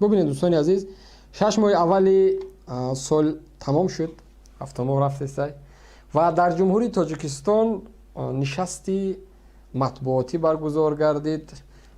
Бубинед, дӯстони азиз, 6 моҳи аввали сол тамом шуд, ҳафтумоҳ рафтестай ва дар Ҷумҳурии Тоҷикистон нишасти матбуотӣ баргузор гардид,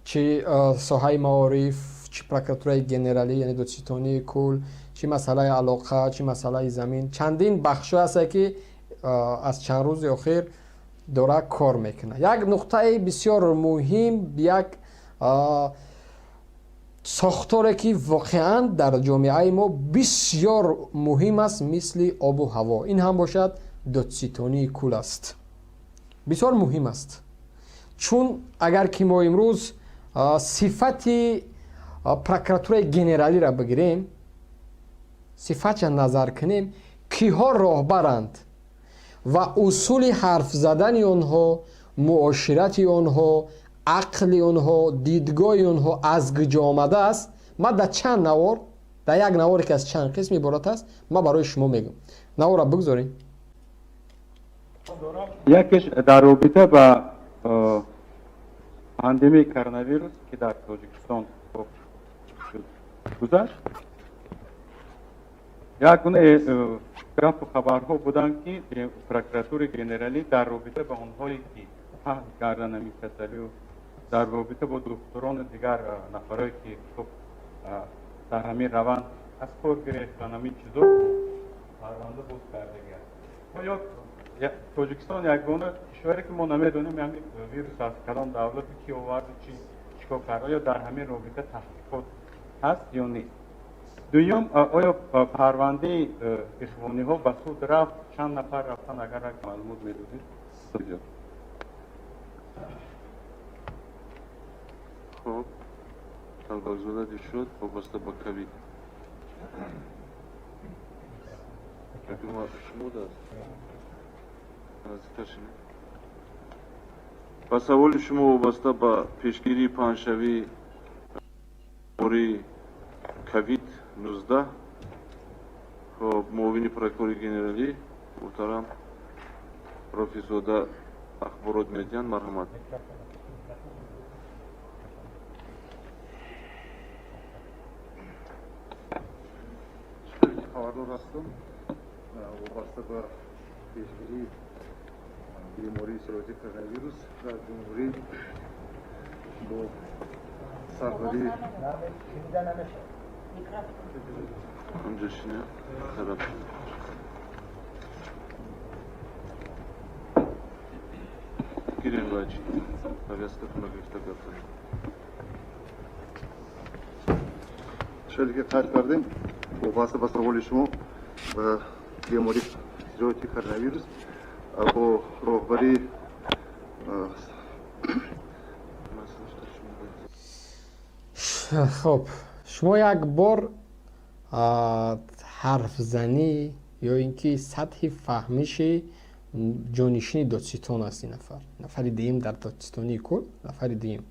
чи соҳаи маориф, чи прокуратураи генералӣ, яъне додситонии кул, чи масъалаи алоқа, чи масъалаи замин, чандин бахшҳо ҳастанд, ки аз чанд рӯзи охир дора кор мекунад. Як нуқтаи бисёр муҳим, як сохторе, ки воқеан дар ҷомеаи мо бисёр муҳим аст, мисли обу ҳаво, ин ҳам бошад додситонии кул аст. Бисёр муҳим аст, чун агар ки мо имрӯз сифати прокуратураи генералиро бигирем, сифатша назар кунем, киҳо роҳбаранд ва усули ҳарф задани онҳо, муоширати онҳо, ақли онҳо, дидгоҳи онҳо аз куҷо омадааст, ман дар чанд навор, дар як наворе, ки аз чанд қисм иборат аст, ман барои шумо мегӯям. Наворро бигзорем. Якеш дар робита ба пандемияи коронавирус, ки дар Тоҷикистон гузашт, як гуна гапу хабарҳо буданд, ки прокуратураи генералӣ дар робита ба онҳое, ки паҳн кардан ҳамин касалию, дар робита бо духтурону дигар нафарое, ки хуб дар ҳамин раванд аз кор гирифтан, ҳамин чизо парванда боз кардагӣ аст. Оё Тоҷикистон ягона кишваре, ки мо намедонем ҳамин вирус аз кадом давлату ки оварду, чи чикор кард? Оё дар ҳамин робита таҳқиқот ҳаст ё нест? Дуюм, оё парвандаи ихвониҳо ба суд рафт? Чанд нафар рафтан, агар як маълумот медодед? Хуб, Талбакзода Дилшод, вобаста ба ковид. Шумо даст наздиктар шинед. Ба саволи шумо вобаста ба пешгирии паҳншавии бемории ковид 19, хоб, муовини прокурори генералӣ муҳтарам Рофизода ахборот медиҳанд. Марҳамат. Хабардор ҳастам, вобаста ба пешгирии бемории сирояти коронавирус дар ҷумҳурӣ бо сарварии Онҷо шинед, тараф гирем, вач повязкатонро гирифта гап занед. Шеле ки қайд кардем, вобаста ба саволи шумо ба бемории сирояти коронавирус бо роҳбарии Хоб, шумо як бор ҳарфзанӣ ё ин ки сатҳи фаҳмиши ҷонишини додситон аст ин нафар, нафари дуюм дар додситонии кул, нафари дуюм,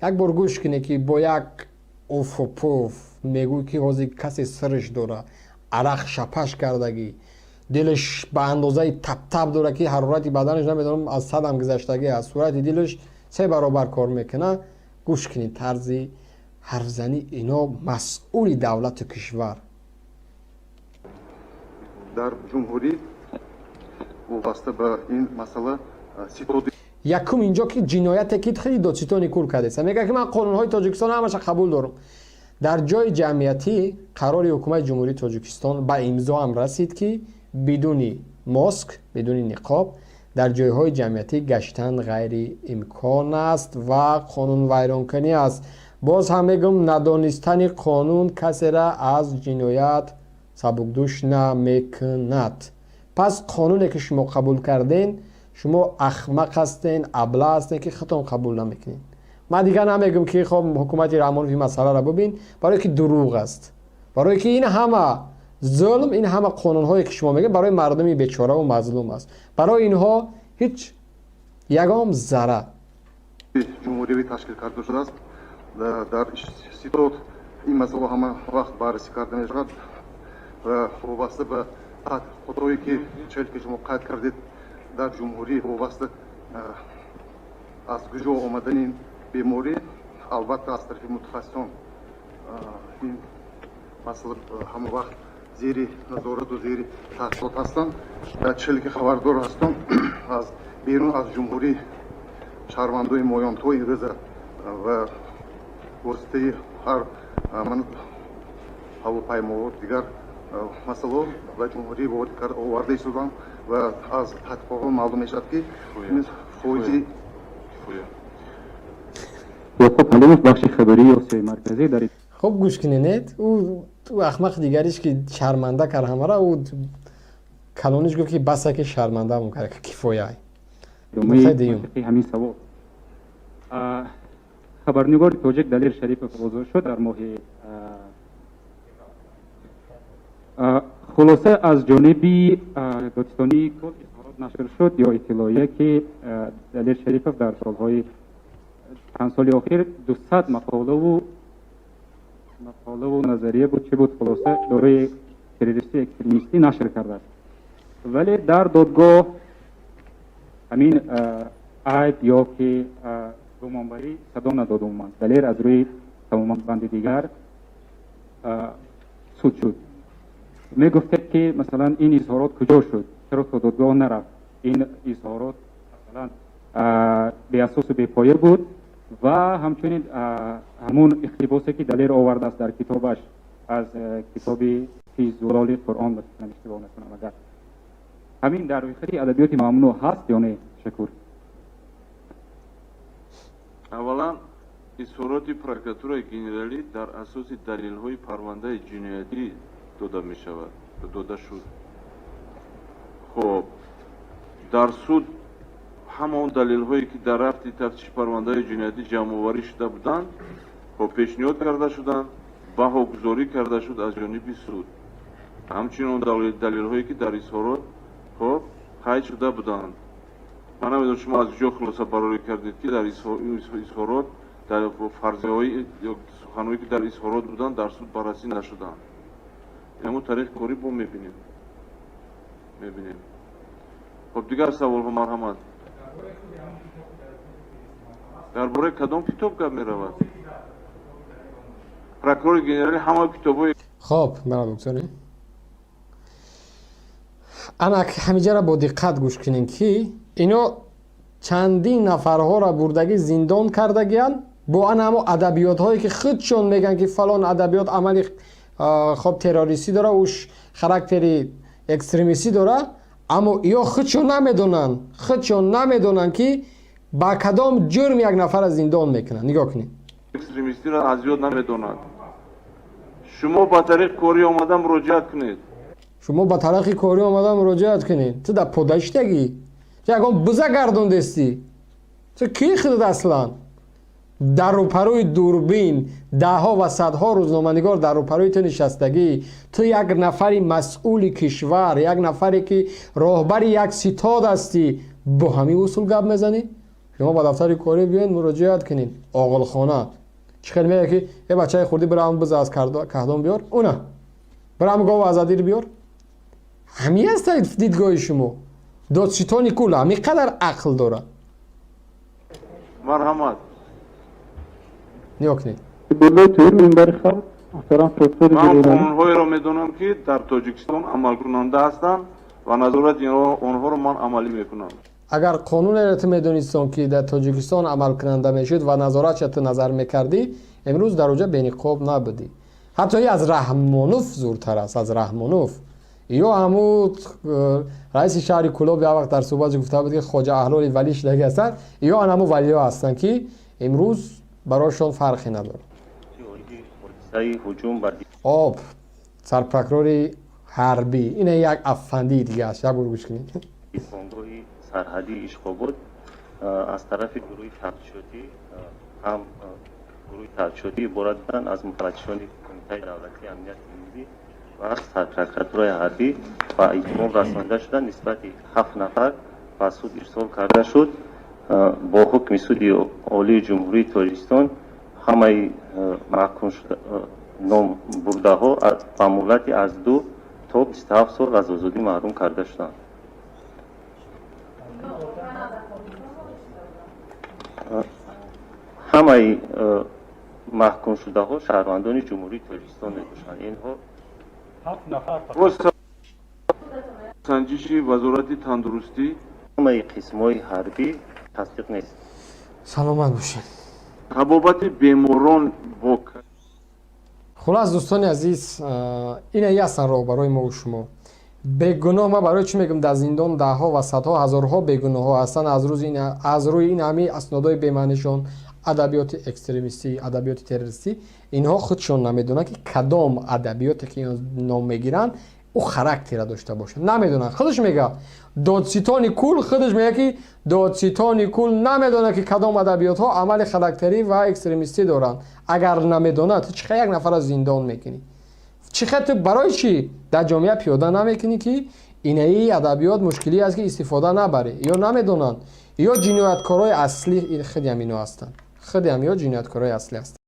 як бор гӯш кунед, ки бо як уфу-пуф мегӯй, ки ҳозир касе сирш дора, арақ шапаш кардагӣ, дилаш ба андозаи таптап дора, ки ҳарорати баданаш намедонам аз садам гузаштагӣ аст, сурати дилаш се баробар кор мекунад. Гӯш кунед тарзи ҳарфзанӣ ино, масъули давлату кишвар. Дар ҷумҳурӣ вобаста ба ин масъала ситоди Якум, инҷо ки ҷинояте, ки хеле додситони кул кардеста, мегӯяд, ки ман қонунҳои Тоҷикистон ҳамаша қабул дорам. Дар ҷои ҷамъиятӣ қарори ҳукумати Ҷумҳурии Тоҷикистон ба имзоам расид, ки бидуни моск, бидуни ниқоб дар ҷойҳои ҷамъиятӣ гаштан ғайриимкон аст ва қонунвайронкунӣ аст. Боз ҳам мегӯм, надонистани қонун касера аз ҷиноят сабукдӯш намекунад. Пас қонуне, ки шумо қабул карден, шумо ахмақ ҳастен, абла ҳастен, ки худтон қабул намекунед. Ман дигар намегӯм, ки хоб, ҳукумати Раҳмонов ин масъаларо бубин, барое ки дурӯғ аст, барое ки ин ҳама зулм, ин ҳама қонунҳое, ки шумо мегӯед, барои мардуми бечораву мазлум аст, барои инҳо ҳеҷ ягон зара. Ҷумҳуриявӣ ташкил карда шудааст. Дар ситод ин масъала ҳама вақт баррасӣ карда мешавад ва вобаста ба таҳқиқотҳое, ки чел ки шумо қайд кардед, дар ҷумҳурӣ вобаста аз куҷо омадани беморӣ, албатта, аз тарафи мутахассисон Ин масъала ҳама вақт зери назорату зери таҳқиқот ҳастанд. Чиле ки хабардор ҳастам, аз берун аз ҷумҳурӣ шаҳрвандои моён то имрӯза ва воситаи ҳар ҳавопаймоҳо, дигар масъалаҳо ба ҷумҳурӣ ворид оварда истоданд ва аз таҳқиқотҳо маълум мешавад, ки фоизи Ёқуб Ҳалимов, бахши хабарии Осиёи Марказӣ дар Хуб, гӯш кунед, ӯ ахмақи дигариш ки шарманда кард ҳамара, ӯ калониш гуфт, ки баса, ки шармандамон кард, кифоя. Ҳамин савол: хабарнигори тоҷик Далер Шарипов озод шуд дар моҳи. Хулоса, аз ҷониби додситонии кул изҳорот нашр шуд ё иттилоия, ки Далер Шарипов дар солҳои чанд соли охир 200 мақолаву назария буд, чӣ буд, хулоса, дорои террористӣ, экстремистӣ нашр кардааст, вале дар додгоҳ ҳамин айб ё ки гумонбарӣ садо надод. Умуман, Далер аз рӯи тамоман банди дигар суд шуд. Мегуфтед, ки масалан ин изҳорот куҷо шуд, чаро то додгоҳ нарафт? Ин изҳорот масалан беасосу бепоя буд ва ҳамчунин ҳамун иқтибосе, ки Далер овардааст дар китобаш аз китоби «Фи зулоли Қуръон», ба фикрам, иштибоҳ накунам агар, ҳамин дар рӯйхати адабиёти мамнӯъ ҳаст ё не? Ташаккур. Аввалан, изҳороти прокуратураи генералӣ дар асоси далелҳои парвандаи ҷиноятӣ дода мешавад, дода шуд. Хоб, дар суд ҳама он далелҳое, ки дар рафти тафтиши парвандаи ҷиноятӣ ҷамъоварӣ шуда буданд, хоб, пешниҳод карда шуданд, баҳогузорӣ карда шуд аз ҷониби суд. Ҳамчунин он далелҳое, ки дар изҳорот, хоб, қайд шуда буданд. Ман намедонам, шумо аз куҷо хулосабарорӣ кардед, ки дар изҳорот, дар фарзияҳои ё суханҳое, ки дар изҳорот буданд, дар суд баррасӣ нашуданд. Ҳамон тариқи корӣ бо мебинем. Хоб, дигар саволҳо, марҳамат. Дар бораи кадом китоб гап меравад? Прокурори генералӣ ҳамаи китобҳои Хоб, бара бигзорем. Ана ҳамиҷара бо диққат гӯш кунем, ки ино чандин нафарҳоро бурдагӣ зиндон кардагиянд бо ана ҳамо адабиётҳое, ки худшон мегӯянд, ки фалон адабиёт амали, хоб, террористӣ дора, уш характери экстремистӣ дора. Аммо ё худшон намедонанд, ки ба кадом ҷурм як нафарро зиндон мекунанд. Нигоҳ кунед. Экстремистиро аз ёд намедонад. Шумо ба тариқи корӣ омада муроҷиат кунед. Шумо ба тариқи корӣ омада муроҷиат кунед. Ту дар подаштагӣ, ту ягон буза гардондестӣ? Ту кӣ худат аслан? Дар рӯпарӯи дурбин даҳҳо ва садҳо рӯзноманигор дар рӯпарӯи ту нишастагӣ. Ту як нафари масъули кишвар, як нафаре, ки роҳбари як ситод ҳастӣ, бо ҳамин усул гап мезанӣ? Шумо ба дафтари корӣ биёед, муроҷиат кунед. Оғилхона чӣ хел меяд, ки е бачаи хурдӣ, бирам биза аз каҳдон биёр, уна бирам гов аз адир биёр. Ҳамин аст дидгоҳи шумо? Додситони кул ҳамин қадар ақл дорад? Марҳамат. Нигоҳ кунед. Ман қонунҳоеро медонам, ки дар Тоҷикистон амалкунанда ҳастанд ва назорати онҳоро ман амалӣ мекунам. Агар қонунеро ту медонистон, ки дар Тоҷикистон амалкунанда мешуд ва назоратша ту назар мекардӣ, имрӯз дар оҷа бениқоб набудӣ. Ҳатто и аз Раҳмонов зуртар аст, аз Раҳмонов ё ҳамун раиси шаҳри Кулоб. Як вақт дар суҳбат гуфта буд, ки Хоҷа Аҳлоли валӣ шудаги ҳастанд. Ё ан ҳамун валиҳо ҳастанд, ки имрӯз барошон фарқе надорад. Об сарпрокурори ҳарбӣ ина як афандии дига аст. Як бор гӯш кунед. Дифонгоҳи сарҳадии Ишқобод аз тарафи гурӯҳи тафтишотӣ, ҳам гурӯҳи тафтишотӣ иборат буданд аз муфаттишони Кумитаи давлатии амнияти миллӣ ва сарпрокуратураи ҳарбӣ, ба итмом расонида шуда, нисбати ҳафт нафар ба суд ирсол карда шуд. Бо ҳукми Суди Олии Ҷумҳурии Тоҷикистон ҳамаи маҳкум номбурдаҳо ба муҳлати аз 2 то 27 сол аз озодӣ маҳрум карда шуданд. Ҳамаи Маҳкумшудаҳо шаҳрвандони Ҷумҳурии Тоҷикистон мебошанд. Инҳо Бо санҷиши Вазорати тандурустӣ ҳамаи қисмҳои ҳарбӣ тасдиқ нест. Саломат бошед. Табобати беморон бо Хулас, дӯстони азиз, ина ҳастанд роҳбарои мову шумо. Бегуноҳ, ман барои чӣ мегӯям, дар зиндон даҳҳо ва садҳо, ҳазорҳо бегуноҳҳо ҳастанд аз рӯи ин ҳамаи аснодҳои бемаънишон, адабиёти экстремистӣ, адабиёти террористӣ. Инҳо худшон намедонанд, ки кадом адабиёте ки ном мегиранд, ӯ характера дошта бошад, намедонанд. Худаш мега, додситони кул худаш мега, ки додситони кул намедонад, ки кадом адабиётҳо амали характерӣ ва экстремистӣ доранд. Агар намедонад, ту чӣ хел як нафарро зиндон мекунӣ? Чӣ хел ту, барои чӣ дар ҷомеа пиёда намекунӣ, ки инаи адабиёт мушкилӣ аст, ки истифода набарӣ? Ё намедонанд, ё ҷинояткорои аслӣ худи ҳамино ҳастанд. Худи ҳам ё ҷинояткорои аслӣ ҳастанд.